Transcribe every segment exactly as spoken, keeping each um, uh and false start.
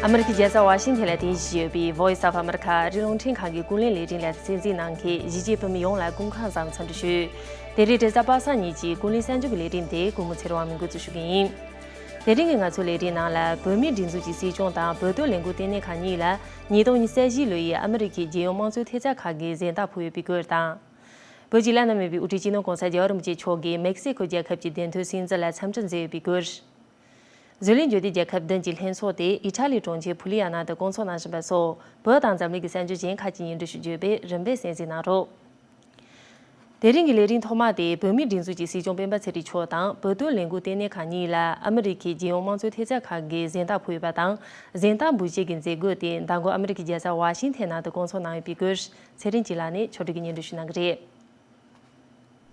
ཨ་མི་རི་ཀའི་རྒྱལ་ས་ཝ་ཤིང་ཐན་ལ་རྟེན་གཞི་ཡོད་པའི་Voice of America ཨ་རིའི་རླུང་འཕྲིན་ཁང་གི་ཀུན་གླེང་ལས་རིམ་ལ་གསན་གཟིགས་གནང་མཁན་གཞིས་བྱེས་བོད་མི་ཡོངས་ལ་སྐུ་ཁམས་བཟང་འཚམས་འདྲི་ཞུ། དེ་རིང་རེས་གཟའ་པ་སངས་ཉིན་གྱི་ཀུན་གླེང་གསར་འགྱུར་གྱི་ལས་རིམ་དེ་གུས་མོ་ཚེ་རིང་དབང་མོས་འགོ་འཛུགས་ཞུ་གི་ཡིན། དེ་རིང་གི་ང་ཚོའི་ལས་རིམ་ནང་ལ་བོད་མིའི་སྒྲིག་འཛུགས་ཀྱི་སྲིད་སྐྱོང་དང་བོད་དོན་ལས་འགུལ་ལྟེ་གནས་ཁང་གཉིས་ལ་ཉིས་སྟོང་ཉི་ཤུ་རྩ་བཞི་ལོ་ཡི་ཨ་མི་རི་ཀའི་རྒྱལ་ཡོངས་དམངས་གཙོའི་ཐེབས་རྩ་ཁང་གི་གཟེངས་རྟགས་ཕུལ་ཡོད་པའི་སྐོར་དང་། བོད་ཀྱི་བླ་ན་མེད་པའི་དབུ་ཁྲིད་སྤྱི་ནོར་༸གོང་ས་༸རྒྱལ་བ་རིན་པོ་ཆེ་མཆོག་གིས་མེག་སི་ཀོ་རྒྱལ་ཁབ་ཀྱི་བདེན་དོན་སྲིད་འཛིན་ལ་འཚམས་འདྲི་མཛད་ཡོད་པའི་སྐོར། བཟོ་ལས་འབྱོར་ལྡན་རྒྱལ་ཁབ་བདུན་གྱི་ལྷན་ཚོགས་དེ་ཨི་ཊ་ལི་གྲོང་ཁྱེར་ཕུ་ལི་ཡ་ན་དུ་བསྐོང་ཚོགས་གནང་བཞིན་པ་སོགས་བོད་དང་འཛམ་གླིང་གི་གསར་འགྱུར་གཞན་ཁག་ཅིག་སྙན་སྒྲོན་ཞུ་རྒྱུ་ཡོད་པས་རིམ་པས་གསན་གཟིགས་གནང་རོགས། དེ་རིང་གི་ལས་རིམ་ཐོག་མ་དེ་བོད་མིའི་སྒྲིག་འཛུགས་ཀྱི་སྲིད་སྐྱོང་སྤེན་པ་ཚེ་རིང་མཆོག་དང་བོད་དོན་ལས་འགུལ་ལྟེ་གནས་ཁང་གཉིས་ལ་ཨ་མི་རི་ཀའི་རྒྱལ་ཡོངས་དམངས་གཙོའི་ཐེབས་རྩ་ཁང་གིས་གཟེངས་རྟགས་ཕུལ་ཡོད་པ་དང་། གཟེངས་རྟགས་འབུལ་བཞེས་ཀྱི་མཛད་སྒོ་དེ་མདང་དགོང་ཨ་མི་རི་ཀའི་རྒྱལ་ས་ཝ་ཤིང་ཐན་ནང་དུ་བསྐོང་ཚོགས་གནང་ཡོད་པའི་སྐོར། ཚེ་རིང་སྐྱིད་ལགས་ནས་ཕྱོགས་སྒྲིག་གིས་སྙན་སྒྲོན་ཞུ་གནང་གི་རེད།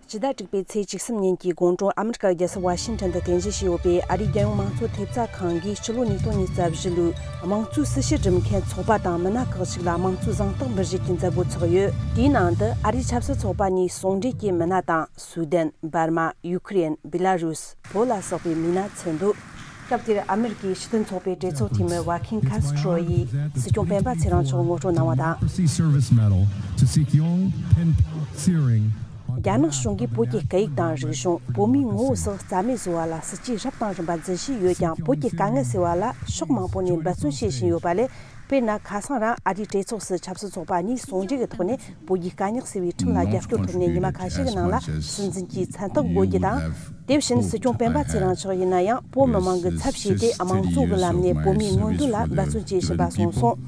སྤྱི་ཟླ་དྲུག་པའི་ཚེས་བཅུ་གསུམ་ཉིན་གྱི་དགོང་དྲོ་ཨ་མི་རི་ཀ་རྒྱལ་ས་ཝ་ཤིང་ཊོན་དུ་རྟེན་གཞི་བྱས་ཡོད་པའི་ཨ་རིའི་རྒྱལ་ཡོངས་དམངས་གཙོ་ཐེབས་རྩ་ཁང་གིས་སྤྱི་ལོ་ཉིས་སྟོང་ཉི་ཤུ་རྩ་བཞི་ལོའི་དམངས་གཙོའི་སྲི་ཞུ་སྒྲུབ་མཁན་ཚོགས་པ་དང་མི་སྣ་ཁག་ཅིག་ལ་དམངས་གཙོའི་གཟེངས་རྟགས་འབུལ་བཞེས་ཀྱི་མཛད་སྒོ་ཚོགས་ཡོད། དེའི་ནང་དུ་ཨ་རིའི་ཆབ་སྲིད་ཚོགས་པ་གཉིས་ཟུང་འབྲེལ་གྱི་མི་སྣ་དང་སུའུ་ཌེན། འབར་མ། ཡུ་ཁུ་རེན། བི་ལ་རུས། བོད་ལ་སོགས་པའི་མི་སྣ་ཚུད་འདུག་སྐབས་དེར་ཨ་མི་རི་ཀའི་སྤྱི་མཐུན་ཚོགས་པའི་གྲོས་ཚོགས་འཐུས་མི་ཝ་ཁིན་ཁ་སི་ཁྲོ་ཡིས་སྲིད་སྐྱོང་སྤེན་པ་ཚེ་རིང་མཆོག་ངོ་སྤྲོད་གནང་བ་དང་། Mercy Service Medal to Sikyong Pinpa Tsering. རྒྱ་ནག་གཞུང་གིས་བོད་ཀྱི་སྐད་ཡིག་དང་རིག་གཞུང་། བོད་མིའི་ངོ་བོ་སོགས་རྩ་མེད་བཟོ་བ་ལ་སྲིད་ཇུས་རབ་དང་རིམ་པ་འཛིན་བཞིན་ཡོད་ཀྱང་། བོད་ཀྱི་དཀའ་ངལ་སེལ་བ་ལ་ཕྱོགས་མང་པོ་ནས་འབད་བརྩོན་བྱེད་བཞིན་ཡོད་པ་ལས། དཔེར་ན། ཁ་སང་རང་ཨ་རིའི་གྲོས་ཚོགས་སུ་ཆབ་སྲིད་ཚོགས་པ་གཉིས་ཟུང་འབྲེལ་གྱི་ཐོག་ནས་བོད་ཀྱི་དཀའ་རྙོག་སེལ་བའི་ཁྲིམས་ལ་རྒྱབ་སྐྱོར་ཐོབ་ནས་ཉི་མ་ཁ་ཤས་ཀྱི་ནང་ལ་སྲིད་འཛིན་གྱིས་མཚན་རྟགས་འགོད་རྒྱུ་དང་། དེ་བཞིན་སྲིད་སྐྱོང་སྤེན་པ་ཚེ་རིང་མཆོག་ཡིན་ན་ཡང་བོད་མི་མང་གི་ཚབ་བྱས་ཏེ་དམངས་གཙོ་གི་ལམ་ནས་བོད་མིའི་མངོན་འདོད་ལ་འབད་བརྩོན་བྱེད་བཞིན་པ་གསུངས་སོང་།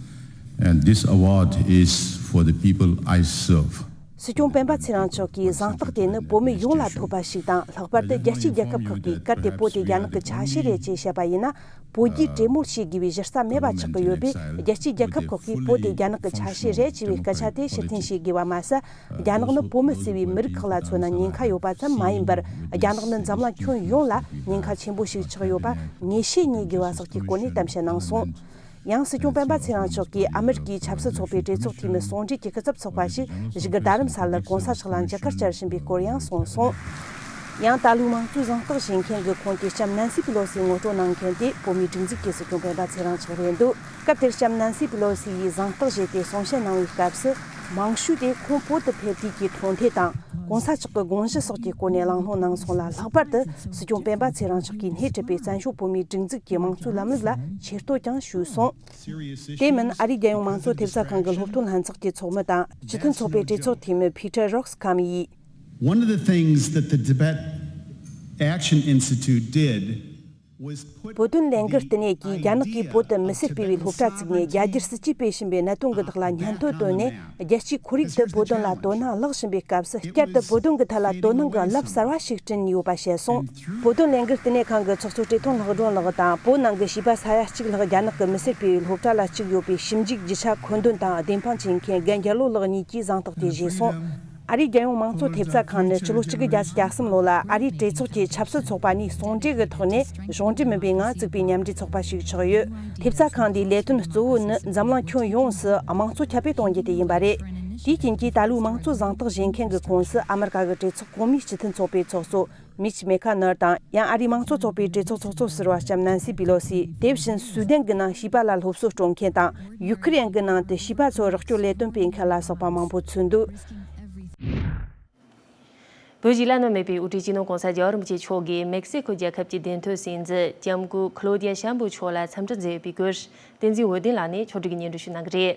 And this award is for the people I serve. སྲིད་སྐྱོང་སྤེན་པ་ཚེ་རིང་མཆོག་གིས་གཟེངས་རྟགས་དེ་ནི་བོད་མི་ཡོངས་ལ་ཐོབ་པ་ཞིག་དང་། ལྷག་པར་དུ་རྒྱལ་སྤྱིའི་རྒྱལ་ཁབ་ཁག་གིས་གལ་ཏེ་བོད་དེ་རྒྱ་ནག་གི་ཆ་ཤས་རེད་ཅེས་བཤད་པ་ཡིན་ན། བོད་རྒྱའི་གྲོས་མོལ་བྱེད་དགོས་པའི་གཞི་རྩ་མེད་པ་ཆགས་ཀྱི་ཡོད་པས། རྒྱལ་སྤྱིའི་རྒྱལ་ཁབ་ཁག་གིས་བོད་དེ་རྒྱ་ནག་གི་ཆ་ཤས་རེད་ཅེས་པའི་སྐད་ཆ་དེ་ཕྱིར་འཐེན་བྱེད་དགོས་པ་མ་ཟད། རྒྱ་ནག་ནི་བོད་མི་བརྩི་བའི་མི་རིགས་ཁག་ལ་མཚོན་ན་ཉེན་ཁ་ཡོད་པ་ཙམ་མ་ཡིན་པར། རྒྱ་ནག་ནི་འཛམ་གླིང་ཁྱོན་ཡོངས་ལ་ཉེན་ཁ་ཆེན་པོ་ཞིག་ཆགས་ཡོད་པ་ངེས་ཤེས་རྙེད་དགོས་པ་སོགས་ཀྱི་སྐོར་ནས་གཏམ་བཤད་གནང་སོང་། ཡང་སྲིད་སྐྱོང་སྤེན་པ་ཚེ་རིང་མཆོག་གིས་ཨ་མི་རི་ཀའི་ཆབ་སྲིད་ཚོགས་པའི་གྲོས་ཚོགས་འཐུས་མི་ཟུང་འབྲེལ་གྱི་སྐུ་ཚབ་ཚོགས་པ་ཞིག་བཞུགས་སྒར་རྡ་རམ་ས་ལར་༸གོང་ས་མཆོག་ལ་མཇལ་ཁ་བསྐྱལ་བཞིན་པའི་སྐོར་ཡང་གསུངས་སོང་། ཡང་ད་ལོའི་དམངས་གཙོའི་གཟེངས་རྟགས་བཞེས་མཁན་གྱི་ཁོངས་ཀྱི་ལྕམ་ནན་སི་པི་ལོ་སིའི་ངོ་སྤྲོད་གནང་མཁན་དེ་བོད་མིའི་སྒྲིག་འཛུགས་ཀྱི་སྲིད་སྐྱོང་སྤེན་པ་ཚེ་རིང་མཆོག་རེད་འདུག་སྐབས་དེར་ལྕམ་ནན་སི་པི་ལོ་སི་ཡིས་གཟེངས་རྟགས་བཞེས་ཏེ་གསུང་བཤད་གནང་བའི་སྐབས་སུ། མང་ཤོས་དེ་ཁོང་བོད་དུ་ཕེབས་དུས་ཀྱི་མཐོང་ཐོས་དང་༸གོང་ས་མཆོག་གི་དགོངས་གཞི་སོགས་ཀྱི་སྐོར་ནས་གླེང་སློང་གནང་སོང་ལ། ལྷག་པར་དུ་སྲིད་སྐྱོང་སྤེན་པ་ཚེ་རིང་མཆོག་གིས་སྣེ་ཁྲིད་པའི་བཙན་བྱོལ་བོད་མིའི་སྒྲིག་འཛུགས་ཀྱི་དམངས་གཙོའི་ལམ་ལུགས་ལ་ཆེ་བསྟོད་ཀྱང་ཞུས་སོང་། དེ་མིན། ཨ་རིའི་རྒྱལ་ཡོངས་དམངས་གཙོ་ཐེབས་རྩ་ཁང་གི་སློབ་སྟོན་ལྷན་ཚོགས་ཀྱི་ཚོགས་མི་དང་། སྤྱི་མཐུན་ཚོགས་པའི་གྲོས་ཚོགས་འཐུས་མི་ཕི་ཊར་རོག་སི་ཁམ་ཡིས། One of the things that the Tibet Action Institute did was put བོད་དོན་ལས་འགུལ་ལྟེ་གནས་ཀྱིས་རྒྱ་ནག་གིས་བོད་དུ་མི་སེར་སྤེལ་བའི་སློབ་གྲྭ་བཙུགས་ནས། རྒྱ་སྒེར་སྲིད་ཇུས་སྤེལ་བཞིན་པའི་གནད་དོན་གྱི་དག་ལ་སྙན་ཐོ་བཏོན་ནས། རྒྱལ་སྤྱིའི་ཁོར་ཡུག་ཏུ་བོད་དོན་ལ་དོ་སྣང་བརླག་བཞིན་པའི་སྐབས་སུ། བསྐྱར་དུ་བོད་དོན་གྱི་ཐད་ལ་དོ་སྣང་གི་རླབས་གསར་བ་ཞིག་བསྐྲུན་ཡོད་པ་བཤད་སོང་། བོད་དོན་ལས་འགུལ་ལྟེ་གནས་ཁང་གི་ཚོགས་གཙོ་བཀྲས་མཐོང་ལྷག་སྒྲོན་ལགས་དང་། བོད་ནང་གི་བྱིས་པ་ས་ཡ་གཅིག་ལྷག་རྒྱ་ནག་གི་མི་སེར་སྤེལ་བའི་སློབ་གྲྭ་ལ་བཅུག་ཡོད་པའི་ཞིབ་འཇུག་རྒྱུ་ཆ་མཁོ་འདོན་དང་བདེན་དཔང་བྱེད་མཁན་རྒན་རྒྱལ་ལོ་ལགས་གཉིས་ཀྱིས་གཟེངས་རྟགས་དེ་བཞེས་སོང་། ཨ་རིའི་རྒྱལ་ཡོངས་དམངས་གཙོ་ཐེབས་རྩ་ཁང་ནི་སྤྱི་ལོ་གཅིག་དགུ་བརྒྱ་དང་གྱ་གསུམ་ལོ་ལ་ཨ་རིའི་གྲོས་ཚོགས་ཀྱི་ཆབ་སྲིད་ཚོགས་པ་གཉིས་ཟུང་འབྲེལ་གྱི་ཐོག་ནས་གཞུང་འབྲེལ་མིན་པའི་ངང་བཙུགས་པའི་མཉམ་འབྲེལ་ཚོགས་པ་ཞིག་ཆགས་ཡོད། ཐེབས་རྩ་ཁང་འདིའི་ལས་དོན་གཙོ་བོ་ནི་འཛམ་གླིང་ཁྱོན་ཡོངས་སུ་དམངས་གཙོ་ཁྱབ་སྤེལ་གཏོང་རྒྱུ་དེ་ཡིན་པ་རེད། དེའི་རྐྱེན་གྱིས་ད་ལོའི་དམངས་གཙོ་གཟེངས་རྟགས་བཞེས་མཁན་གྱི་ཁོངས་སུ་ཨ་མི་རི་ཀ་གི་གྲོས་ཚོགས་གོང་མའི་སྤྱི་མཐུན་ཚོགས་པའི་ཚོགས་གཙོ་མིཆ་མེ་ཁ་ནར་དང་། ཡང་ཨ་རིའི་དམངས་གཙོ་ཚོགས་པའི་གྲོས་ཚོགས་ཚོགས་གཙོ་ཟུར་པ་ལྕམ་ནན་སི་པི་ལོ་སི། དེ་བཞིན་སུའུ་ཌེན་གྱི་ནང་བྱིས་པ་ལ་སློབ་གསོ་སྤྲོད་མཁན་དང་། ཡུ་ཁུ་རེན་གྱི་ནང་དུ་བྱིས་པ་ཚོར་རོགས་སྐྱོར་ལས་དོན་སྤེལ་མཁན་ལ་སོགས་པ་མང་པོ་ཚུད་འདུག་བོད་ཀྱི་བླ་ན་མེད་པའི་དབུ་ཁྲིད་སྤྱི་ནོར་༸གོང་ས་༸རྒྱལ་བ་རིན་པོ་ཆེ་མཆོག་གིས་མེག་སི་ཀོ་རྒྱལ་ཁབ་ཀྱི་བདེན་དོན་སྲིད་འཛིན་ལྕམ་སྐུ་ཁ་ལོ་ཌི་ཡ་ཤམ་བྷོ་མཆོག་ལ་འཚམས་འདྲི་མཛད་ཡོད་པའི་སྐོར། བསྟན་འཛིན་འོད་ལྡན་ལགས་ནས་ཕྱོགས་སྒྲིག་གིས་སྙན་སྒྲོན་ཞུ་གནང་གི་རེད།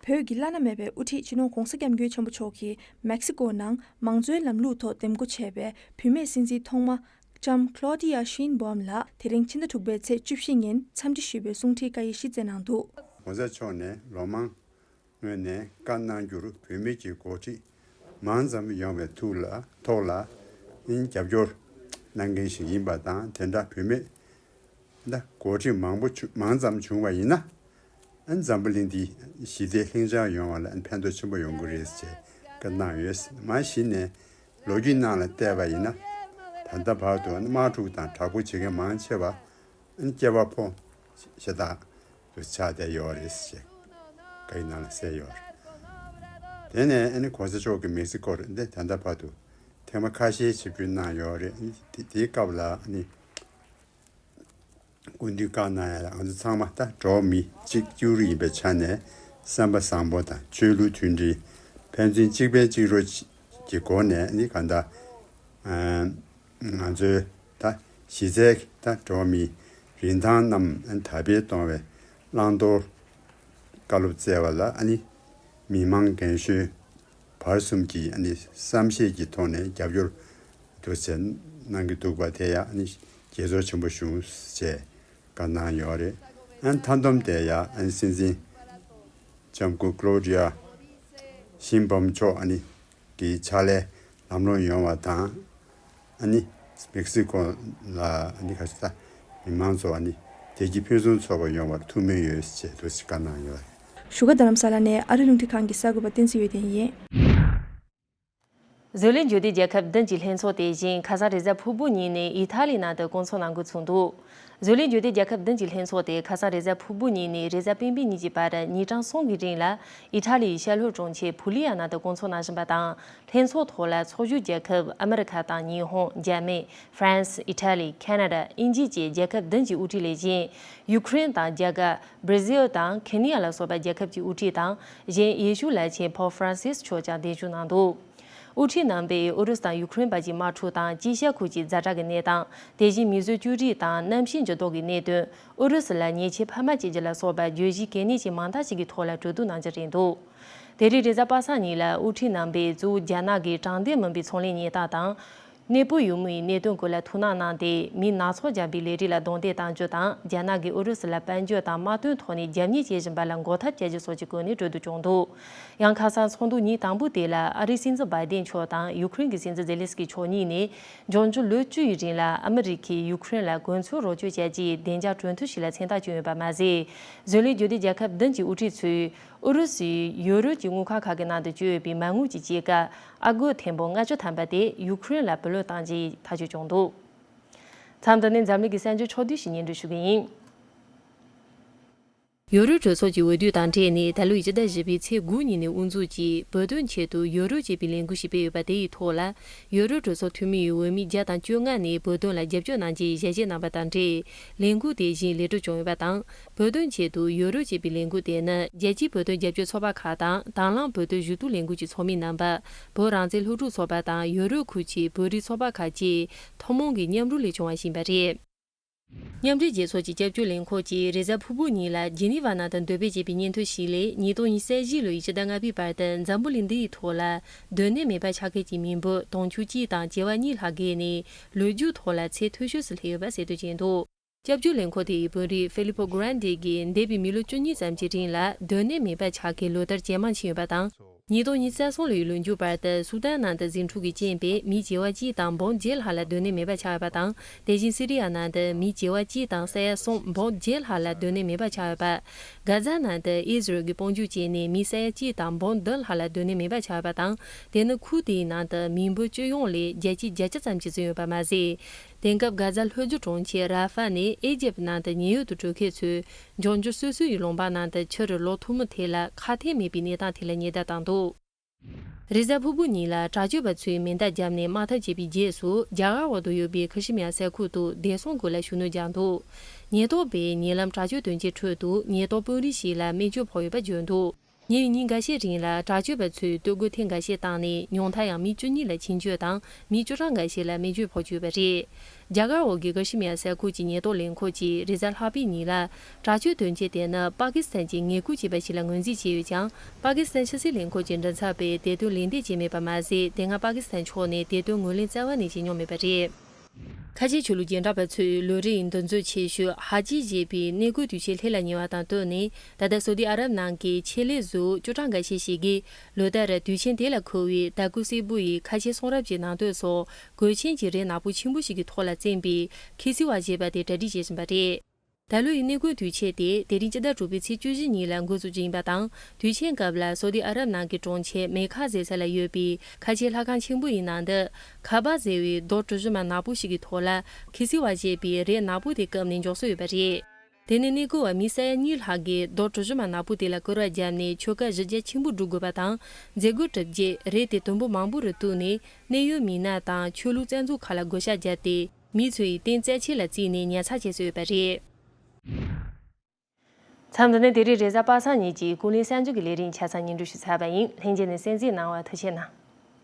བོད་ཀྱི་བླ་ན་མེད་པའི་དབུ་ཁྲིད་སྤྱི་ནོར་༸གོང་ས་༸སྐྱབས་མགོན་ཆེན་པོ་མཆོག་གིས་མེག་སི་ཀོ་ནང་མང་གཙོའི་ལམ་ལུགས་ཐོག་འདེམས་བསྐོ་བྱས་པའི་བུད་མེད་སྲིད་འཛིན་ཐོག་མ་ལྕམ་ཁ་ལོ་ཌི་ཡ་ཤིན་བོམ་ལ་དེ་རིང་ཕྱི་ཟླ་དྲུག་པའི་ཚེས་བཅུ་བཞི་ཉིན་འཚམས་འདྲི་ཞུས་པའི་གསུང་འཕྲིན་བཀའ་ཡིག་ཞིག་བསྩལ་གནང་འདུག ༸གོང་ས་མཆོག་ནས་ལོ་མང་སྔོན་ནས་བཀའ་གནང་རྒྱུར་བུད་མེད་ཀྱི་འགོ་ཁྲིད་མང་ཙམ་ཡོང་བའི་ཐུགས་ལ་ཐོག་ལ་རྒྱབ་སྐྱོར་གནང་མཁན་ཞིག་ཡིན་པ་དང་། དེ་འདྲ་བུད་མེད་ད་འགོ་ཁྲིད་མང་པོ་བྱུང་མང་ཙམ་བྱུང་བ་ཡིན་ན། འཛམ་བུ་གླིང་འདི་ཞི་བདེ་ལྷིང་འཇགས་ཡོང་བ་ལ་ཕན་ཐོགས་ཆེན་པོ་ཡོང་གི་རེད་ཅེས་བཀའ་གནང་ཡོད། མ་གཞི་ནས་ལོ་རྒྱུས་ནང་ལ་བལྟས་པ་ཡིན་ན། ད་ལྟ་བར་དུ་དམག་འཁྲུག་དང་དྲག་པོ་བྱེད་མཁན་མང་ཆེ་བ་སྐྱེ་བ་ཕོ་ཤ་སྟག་ཏུ་ཆགས་བསྡད་ཡོད་རེད་ཅེས་བཀའ་ཡིག་ནང་ལ་གསལ་ཡོད་རེད། དེ་ནས་༸གོང་ས་མཆོག་གིས་མེག་སི་ཀོར་འདི་ད་ལྟ་བར་དུ་ཐེངས་མ་ཁ་ཤས་ཆིབས་བསྒྱུར་གནང་ཡོད་རེད། དེ་དེའི་སྐབས་ལ་ནི། སྐུ་མདུན་བཀའ་གནང་ཡ་ལ་ང་ཚོ་ཚང་མ་ད་འགྲོ་བ་མི་གཅིག་གཅིག་རུ་ཡིན་པའི་ཆ་ནས་བསམ་པ་བཟང་པོ་དང་ཆོས་ལུགས་མཐུན་སྒྲིལ། ཕན་ཚུན་གཅིག་ཕན་གཅིག་རོགས་ཀྱི་སྒོ་ནས་ནི་གང་ལྟར་ང་ཚོའི་ད་གཞི་རྩའི་ད་འགྲོ་བ་མིའི་རིན་ཐང་རྣམས་དར་སྤེལ་གཏོང་བའི་བླང་དོར་བཀའ་སློབ་སྩལ་བ་ལ་ཨ་ནི་མི་མང་རྒན་གཞོན་བར་གསུམ་གྱིས་ཨ་ནི་བསམ་ཤེས་ཀྱི་ཐོག་ནས་རྒྱབ་སྐྱོར་དུ་བྱས་གནང་གི་འདུག་པ་དེ་ཡང་ཨ་ནི་དགྱེས་ཚོར་ཆེན་པོ་བྱུང་ཞེས་བཀའ་གནང་ཡོད་རེད། ཨ་ནི་མཐའ་སྡོམ་དེ་ཡང་ཨ་ནི་སྲིད་འཛིན་ལྕམ་སྐུ་ཀློ་ཌི་ཡ་ཤིན་བྷམ་མཆོག་ཨ་ནི་གི་ཕྱག་ལས་ལམ་ལྷོང་ཡོང་བ་དང་། ཨ་ནི་མེག་སི་ཀོ་ལ་ཨ་ནི་ཁ་ཤས་མི་མང་ཚོ་ཨ་ནི་བདེ་སྐྱིད་ཕུན་སུམ་ཚོགས་པ་ཡོང་བར་ཐུགས་སྨོན་ཡོད་ཅེས་འདུག་སེ་བཀའ་གནང་ཡོད། བཞུགས་སྒར་རྡ་རམ་ས་ལ་ནས་ཨ་རི་རླུང་འཕྲིན་ཁང་གི་གསར་འགོད་པ་བསྟན་འཛིན་འོད་ལྡན་ཡིན། བཟོ་ལས་འགྲོ་སྡེ་རྒྱལ་ཁབ་བདུན་གྱི་ལྷན་ཚོགས་དེ་བཞིན་ཁ་སང་རེས་གཟའ་ཕུར་བུ་ཉིན་ནས་ཨི་ཐ་ལི་ནང་དུ་བསྐོང་ཚོགས་གནང་འགོ་ཚུགས་འདུག་བཟོ་ལས་འགྲོ་སྡེ་རྒྱལ་ཁབ་བདུན་གྱི་ལྷན་ཚོགས་དེ་ཁ་སང་རེས་གཟའ་ཕུར་བུ་ཉིན་ནས་རེས་གཟའ་སྤེན་པའི་ཉིན་གྱི་བར་ཉིན་གྲངས་གསུམ་གྱི་རིང་ལ་ཨི་ཐ་ལིའི་ཤར་ལྷོ་གྲོང་ཁྱེར་ཕུ་ལི་ཡ་ནང་དུ་བསྐོང་ཚོགས་གནང་བཞིན་པ་དང་། ལྷན་ཚོགས་ཐོག་ལ་ཚོགས་ཞུགས་རྒྱལ་ཁབ་ཨ་མི་རི་ཁ་དང་ཉི་ཧོང་། འཇར་མན། ཧྥ་རན་སི། ཨི་ཐ་ལི། ཁེ་ན་ཌ། དབྱིན་ཇི་བཅས་རྒྱལ་ཁབ་བདུན་གྱི་དབུ་ཁྲིད་ལས་བཞིན། ཡུ་ཁུ་རེན་དང་རྒྱ་གར། བྷར་ཛིལ་དང་ཁེ་ནི་ཡ་ལ་སོགས་པ་རྒྱལ་ཁབ་ཀྱི་དབུ་ཁྲིད་དང་། གཞན་ཡེ་ཤུ་བླ་ཆེན་པོབ་ཧྥ་རན་སིས་མཆོག་ཀྱང་གདན་ཞུ་གནང་འདུག་དབུ་ཁྲིད་རྣམ་པས་ཨུ་རུ་སུ་དང་ཡུ་ཁུ་རེན་བར་གྱི་དམག་འཁྲུག་དང་དཀྱིལ་ཤར་ཁུལ་གྱི་ཛ་དྲག་གི་གནས་སྟངས། དེ་བཞིན་མིས་བཟོས་བཅོས་སྒྲིག་དང་གནམ་གཤིས་འགྱུར་ལྡོག་གི་གནད་དོན། ཨུ་རུ་སུ་ལ་ཉེས་ཆད་ཕ་མ་བཅད་རྒྱུ་ལ་སོགས་པ་བརྗོད་གཞི་གལ་གནད་ཅན་མང་དག་ཞིག་གི་ཐོག་ལ་གྲོས་བསྡུར་གནང་རྒྱུ་རེད་འདུག་དེ་རིང་རེས་གཟའ་པ་སངས་ཉིན་ལ་དབུ་ཁྲིད་རྣམ་པས་གཙོ་བོ་རྒྱ་ནག་གི་དྲང་བདེན་མིན་པའི་ཚོང་ལས་ཉེས་རྟགས་དང་། གནས་སྤོ་ཡུལ་མིའི་གནད་དོན་སྐོར་ལ་ཐུགས་སྣང་གནང་སྟེ། མིས་ནག་ཚོང་རྒྱག་པའི་ལས་རིགས་ལ་རྡུང་རྡེག་གཏང་རྒྱུ་དང་། རྒྱ་ནག་གིས་ཨུ་རུ་སུ་ལ་དཔལ་འབྱོར་དང་དམག་དོན་ཐོག་ནས་རྒྱབ་གཉེར་བྱེད་བཞིན་པ་ལ་འགོག་ཐབས་བྱ་རྒྱུ་སོགས་ཀྱི་སྐོར་ནས་གྲོས་བསྡུར་བྱུང་འདུག་ཡང་ཁ་སང་ཚོགས་འདུ་ཉིན་དང་པོ་དེ་ལ་ཨ་རིའི་སྲིད་འཛིན་བྷའི་ཌེན་མཆོག་དང་ཡུ་ཁུ་རེན་གྱི་སྲིད་འཛིན་ཛེ་ལན་སི་ཀི་མཆོག་གཉིས་ནས། འབྱུང་འགྱུར་ལོ་བཅུ་ཡི་རིང་ལ་ཨ་མི་རི་ཀས་ཡུ་ཁུ་རེན་ལ་གོ་མཚོན་རོགས་སྐྱོར་བྱ་རྒྱུའི་བདེ་འཇགས་གྲོས་མཐུན་ཞིག་ལ་མཚན་རྟགས་བསྐྱོན་ཡོད་པ་མ་ཟད། བཟོ་ལས་འགྲོ་སྡེ་རྒྱལ་ཁབ་བདུན་གྱི་དབུ་ཁྲིད་ཚོས། ཨུ་རུ་སུས་ཡོ་རོབ་ཀྱི་དངུལ་ཁང་ཁག་གི་ནང་དུ་བསྐྱོད་ཡོད་པའི་མ་དངུལ་གྱི་སྐྱེད་ཀ་ཨ་སྒོར་ཐེར་འབུམ་ལྔ་བཅུ་ཐམ་པ་དེ་ཡུ་ཁུ་རེན་ལ་བུ་ལོན་གཏང་རྒྱུའི་ཐག་གཅོད་བྱུང་འདུག་མཚམས་འདི་ནས་འཛམ་གླིང་གི་གསར་འགྱུར་ཕྱོགས་བསྡུས་ཤིག་སྙན་སྒྲོན་ཞུ་གི་ཡིན། ཡོ་རོབ་གྲོས་ཚོགས་ཀྱི་འོས་བསྡུ་དང་འབྲེལ་ནས་ད་ལོའི་སྤྱི་ཟླ་བཞི་པའི་ཚེས་དགུ་ཉིན་ནས་དབུ་འཛུགས་ཀྱིས་བོད་དོན་ཆེད་དུ་ཡོ་རོབ་ཅེས་པའི་ལས་འགུལ་ཞིག་སྤེལ་ཡོད་པ་དེ་ཡི་ཐོག་ལ། ཡོ་རོབ་གྲོས་ཚོགས་འཐུས་མི་ཡི་འོས་མི་བརྒྱ་དང་བཅོ་ལྔ་ནས་བོད་དོན་ལ་རྒྱབ་སྐྱོར་གནང་རྒྱུའི་ཞལ་བཞེས་གནང་པ་དང་འབྲེལ། ལས་འགུལ་དེ་བཞིན་ལས་གྲུབ་བྱུང་ཡོད་པ་དང་། བོད་དོན་ཆེད་དུ་ཡོ་རོབ་ཅེས་པའི་ལས་འགུལ་དེ་ནི། རྒྱལ་སྤྱིའི་བོད་དོན་རྒྱབ་སྐྱོར་ཚོགས་པ་ཁག་དང་། དང་བླངས་བོད་དོན་ཞུ་གཏུག་ལས་འགུལ་གྱི་ཚོགས་མི་རྣམ་པ། བོད་རང་བཙན་སློབ་ཕྲུག་ཚོགས་པ་དང་། ཡོ་རོབ་ཁུལ་གྱི་བོད་རིགས་ཚོགས་པ་ཁག་བཅས་ཐུན་མོང་གི་མཉམ་རུབ་ལས་བྱུང་བ་ཞིག་ཡིན་པ་རེད། མཉམ་འབྲེལ་རྒྱལ་ཚོགས་ཀྱི་སྐྱབས་བཅོལ་ལས་ཁུངས་ཀྱིས་རེས་གཟའ་ཕུར་བུ་ཉིན་ལ་ཇི་ནི་ཝ་ནང་དུ་འདོན་སྤེལ་བྱས་པའི་སྙན་ཐོ་ཞིག་ལས། ཉིས་སྟོང་ཉི་ཤུ་རྩ་བཞི་ལོའི་ཕྱི་ཟླ་ལྔ་པའི་བར་དུ་འཛམ་བུ་གླིང་འདིའི་ཐོག་ལ་སྡོད་གནས་མེད་པར་ཆགས་མཁན་གྱི་མི་འབོར་དུང་ཕྱུར་གཅིག་དང་བྱེ་བ་གཉིས་ལྷག་བརྒལ་ནས། ལོ་རྒྱུས་ཐོག་ལ་ཚད་མཐོ་ཤོས་སུ་སླེབས་ཡོད་པ་གསལ་སྟོན་བྱས་འདུག་སྐྱབས་བཅོལ་ལས་ཁུངས་དེའི་དཔོན་རིགས་ཧྥི་ལི་པོ་གྷ་རན་ཌེ་གིས་འདས་པའི་མི་ལོ་བཅུ་གཉིས་ཙམ་གྱི་རིང་ལ་སྡོད་གནས་མེད་པར་ཆགས་མཁན་ལོ་ལྟར་ཇེ་མང་ཕྱིན་ཡོད་པ་དང་། ཉིས་སྟོང་ཉི་ཤུ་རྩ་གསུམ་ལོའི་ལོ་མཇུག་བར་དུ་སུ་དཱན་ནང་དུ་ཟིང་འཁྲུག་གིས་རྐྱེན་པས་མི་བྱེ་བ་གཅིག་དང་འབུམ་བརྒྱད་ལྷག་ལ་སྡོད་གནས་མེད་པར་ཆགས་ཡོད་པ་དང་། དེ་བཞིན་སི་རི་ཡ་ནང་དུ་མི་བྱེ་བ་གཅིག་དང་ས་ཡ་གསུམ་འབུམ་བརྒྱད་ལྷག་ལ་སྡོད་གནས་མེད་པར་ཆགས་ཡོད་པ། གྷ་ཛ་ནང་དུ་ཨི་ཟི་རལ་གྱིས་དཔུང་འཇུག་བྱས་ནས་མི་ས་ཡ་གཅིག་དང་འབུམ་བདུན་ལྷག་ལ་སྡོད་གནས་མེད་པར་ཆགས་ཡོད་པ་དང་། དེ་ནི་ཁུལ་དེའི་ནང་དུ་མི་འབོར་སྤྱི་ཡོངས་ལས་བརྒྱ་ཆ་བརྒྱད་ཅུ་ཙམ་ཞིག་ཟིན་ཡོད་པ་མ་ཟད། དེང་སྐབས་གྷ་ཛ་ལྷོ་རྒྱུད་གྲོང་ཁྱེར་ར་ཧྥ་ནས་ཨི་ཇེབ་ནང་དུ་ཉེན་གཡོལ་དུ་འགྲོ་མཁན་ཚོས་འབྱུང་འགྱུར་སོ་སོ་ཡི་ལུང་པ་ནང་དུ་ཕྱིར་ལོག་ཐུབ་མིན་ཐད་ལ་ཁ་ཐེ་མེད་པའི་གནས་སྟངས་ཐད་ལ་ཉེན་བརྡ་བཏང་འདུག་རེས་གཟའ་ཕུར་བུ་ཉིན་ལ་དྲག་སྤྱོད་པ་ཚོས་མེ་མདའ་བརྒྱབ་ནས་དམག་འཐབ་བྱས་པའི་རྗེས་སུ། རྒྱ་གར་འོག་ཏུ་ཡོད་པའི་ཁི་ཤི་མི་ཡ་ས་ཁུལ་དུ་བདེ་སྲུང་སྒོ་ལ་ཤུགས་སྣོན་བརྒྱབ་འདུག་ཉེན་རྟོག་པས་ཉེ་ལམ་དྲག་སྤྱོད་དོན་རྐྱེན་ཁྲོད་དུ་ཉེན་རྟོག་དཔོན་རིགས་ཤིག་ལ་རྨས་སྐྱོན་ཕོག་ཡོད་པ་བརྗོད་འདུག་ཉེ་བའི་ཉིན་འགའ་ཤས་རིང་ལ་དྲག་སྤྱོད་པ་ཚོས་སྡོད་སྒོ་ཐེངས་འགའ་ཤས་བཏང་ནས། ཉུང་མཐར་ཡང་མི་བཅུ་གཉིས་ལ་འཆིང་སྐྱོན་དང་། མི་བཅུ་གྲངས་འགའ་ཤས་ལ་རྨས་སྐྱོན་ཕོག་བཅུག་ཡོད་པ་རེད། རྒྱ་གར་འོག་གི་ཀ་ཤི་མིར་ས་ཁུལ་གྱི་ཉེན་རྟོག་ལས་ཁུངས་ཀྱིས་རེས་གཟའ་ལྷག་པའི་ཉིན་ལ། དྲག་སྤྱོད་དོན་རྐྱེན་དེ་ནི་པ་ཀི་སི་ཐན་གྱིས་ངན་སྐུལ་བྱས་པ་ཞིག་ལ་ངོས་འཛིན་བྱས་ཡོད་ཀྱང་། པ་ཀི་སི་ཐན་ཕྱི་སྲིད་ལས་ཁུངས་ཀྱི་མགྲིན་ཚབ་པས་དེ་དོན་ལན་འདེབས་བྱས་མེད་པ་མ་ཟད། དེ་སྔ་པ་ཀི་སི་ཐན་ཕྱོགས་ནས་དེ་དོན་ངོས་ལེན་རྩ་བ་ནས་བྱེད་མྱོང་མེད་པ་རེད། ཁ་ཆེ་ཆོས་ལུགས་རྒན་གྲས་པ་ཚོས་ལོ་རེའི་འདུ་འཛོམས་ཆེ་ཤོས་ཧ་ཇི་ཞེས་པའི་གནས་སྐོར་དུས་ཆེན་སླེབས་ལ་ཉེ་བ་དང་བསྟུན་ནས། ད་ལྟ་སོ་ཏི་ཨ་རབ་ནང་གི་ཆེད་ལས་གཟུགས་བཅུ་གྲངས་འགའ་ཤས་ཤིག་གིས། ལོ་ལྟར་དུས་ཆེན་དེ་ལ་མཁོ་བའི་དར་གོས་སེར་པོ་ཡི་ཁ་ཆེ་གསུང་རབ་ཀྱི་ནང་དོན་སོགས་གོས་ཆེན་གྱི་རས་ནག་པོ་ཆེན་པོ་ཞིག་གི་ཐོག་ལ་བཙེམས་པའི་ཁི་སི་ཝ་ཞེས་པ་དེ་གྲ་སྒྲིག་བྱེད་བཞིན་པ་རེད། ད་ལོའི་གནས་སྐོར་དུས་ཆེན་དེ་དེ་རིང་སྤྱི་ཟླ་དྲུག་པའི་ཚེས་བཅུ་བཞི་ཉིན་ལ་འགོ་འཛུགས་རྒྱུ་ཡིན་པ་དང་། དུས་ཆེན་སྐབས་ལ་སོ་ཏི་ཨ་རབ་ནང་གི་གྲོང་ཁྱེར་མེ་ཁ་ཟེར་ས་ལ་ཡོད་པའི་ཁ་ཆེ་ལྷ་ཁང་ཆེན་པོ་ཡི་ནང་དུ། ཁ་བ་ཟེར་བའི་རྡོ་གྲུ་བཞི་མ་ནག་པོ་ཞིག་གི་ཐོག་ལ་ཁི་སི་ཝ་ཞེས་པའི་རས་ནག་པོ་དེ་བཀབ་ནས་འཇོག་སྲོལ་ཡོད་པ་རེད། དེ་ནས་གནས་སྐོར་བ་མི་ས་ཡ་གཉིས་ལྷག་གིས་རྡོ་གྲུ་བཞི་མ་ནག་པོ་དེ་ལ་སྐུར་བ་བརྒྱབ་ནས་ཆོས་ཁ་གཞི་རྒྱ་ཆེན་པོ་བསྒྲུབ་དགོས་པ་དང་། མཛད་སྒོ་གྲུབ་རྗེས་རས་དེ་དུམ་བུ་མང་པོ་རུ་གཏུབས་ནས་གནད་ཡོད་མི་སྣ་དང་ཆོས་ལུགས་རྩ་འཛུགས་ཁག་ལ་བགོ་བཤའ་བརྒྱབ་སྟེ། མི་ཚོ་ཡི་རྟེན་རྩ་ཆེ་ལ་བརྩིས་ནས་ཉར་ཚགས་བྱེད་སྲོལ་ཡོད་པ་རེད། མཚམས་འདི་ནས་དེ་རིང་རེས་གཟའ་པ་སངས་ཉིན་གྱི་ཀུན་གླེང་གསར་འགྱུར་གྱི་ལས་རིམ་ཆ་ཚང་སྙན་སྒྲོན་ཞུས་ཚར་བ་ཡིན། ལྷན་རྒྱས་ནས་གསན་གཟིགས་གནང་བར་ཐུགས་རྗེ་གནང་།